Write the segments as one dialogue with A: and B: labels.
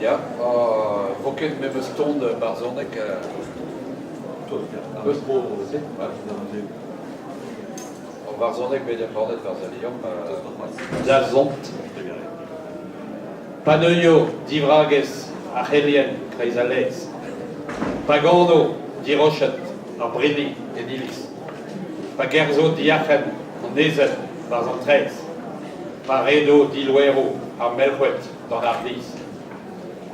A: Ya, vo ket memes ton barzhoneg. Ur varzhoneg bet embannet barzh al Liamm da zont. Pa neuio divragez ar c'helien kreiz al laezh. Pa gano dirochet ar brini en iliz. Pa gerzho diarc'hen an ezel barzh an traezh. Pa redo diloero ar melc'hwed d'an ardizh.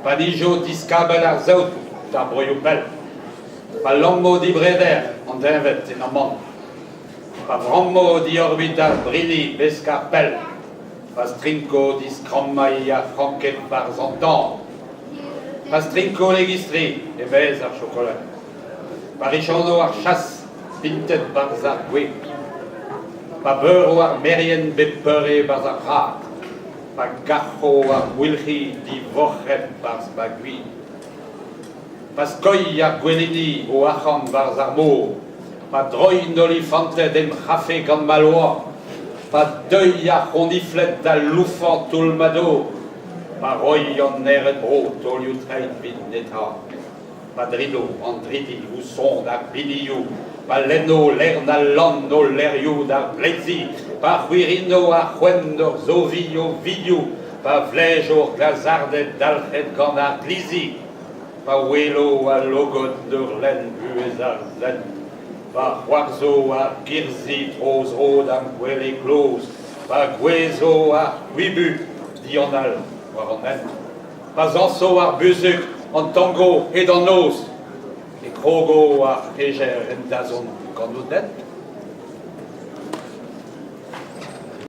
A: Pa nijo diskabell ar saout d'ar broioù pell. Pa lammo dibreder an deñved en amann. Pa vrammo diorbit ar brini mesk ar pell. Pa strinko diskrammañ ar franked 'barzh an tan. Pa strinko legistri e-maez ar chokolad. Pa richano ar chas pintet 'barzh ar gwez. Pa beuro ar merien bep peure 'barzh ar prad. Pa gac'ho ar mouilc'hi divorc'het 'barzh ma gwin. Pa skoilh ar gouelini o arc'hant 'barzh ar mor, pa droin olifanted em c'hafe gant ma loa, pa deuy ar c'honifled da loufañ toull ma dor, pa roy an naered-bro taolioù treid 'vit netra, pa drido an dridi ouzh son ar binioù, pa lenno lern al lann o levrioù d'ar bleizi, pa c'hwirino ar c'hwenn ur zovi o vioù, pa vlejo glazarded dalc'het gant ar glizi, pa welo al logod ur lenn buhez ar sent, pa c'hoarzho ar girzi tro-zro da'm gwele kloz, pa gouezho ar c'hwibu dianal war an hent, pa zañso ar buzhug an tango hed an noz, e krogo ar c'hejer en dazont gant o dent.